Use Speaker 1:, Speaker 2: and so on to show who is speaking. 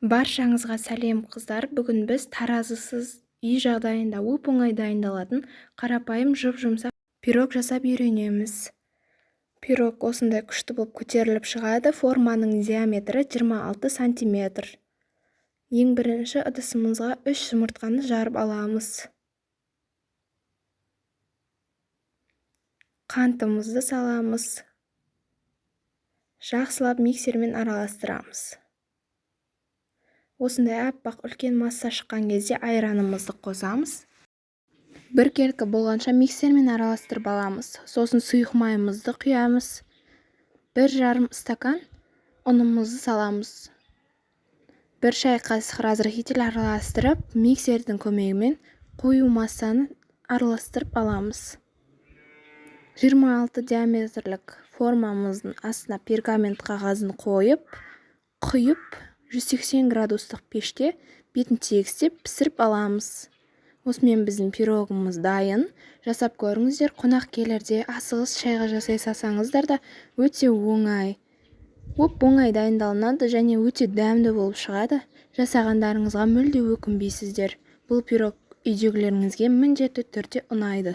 Speaker 1: Баршаңызға сәлем, қыздар! Бүгін біз таразысыз, үй жағдайында оп-оңай дайындалатын қарапайым жұп-жұмсақ пирог жасап үйренеміз. Пирог осындай күшті болып көтеріліп шығады. Форманың диаметрі 26 сантиметр. Ең бірінші ыдысымызға 3 жұмыртқаны жарып аламыз. Қантымызды саламыз. Жақсылап миксермен араластырамыз. Осындай аппақ үлкен масса шыққан кезде айранымызды қосамыз. Біркелкі болғанша миксермен араластырып аламыз. Сосын сұйық майымызды құямыз. 1,5 стакан ұнымызды саламыз. 1 шай қасық разрыхитель араластырып, миксердің көмегімен қою массаны араластырып аламыз. 26 диаметрлік формамыздың астына пергамент қағазын қойып, құйып, 180 градустық пеште бетін тегістеп пісіріп аламыз. Осымен біздің пирогымыз дайын. Жасап көріңіздер, қонақ келерде асығыс шайға жасай салсаңыздар да өте оңай. Оп-оңай дайындалынады және өте дәмді болып шығады. Жасағандарыңызға мүлде өкінбейсіздер. Бұл пирог үйдегілеріңізге міндетті түрде ұнайды.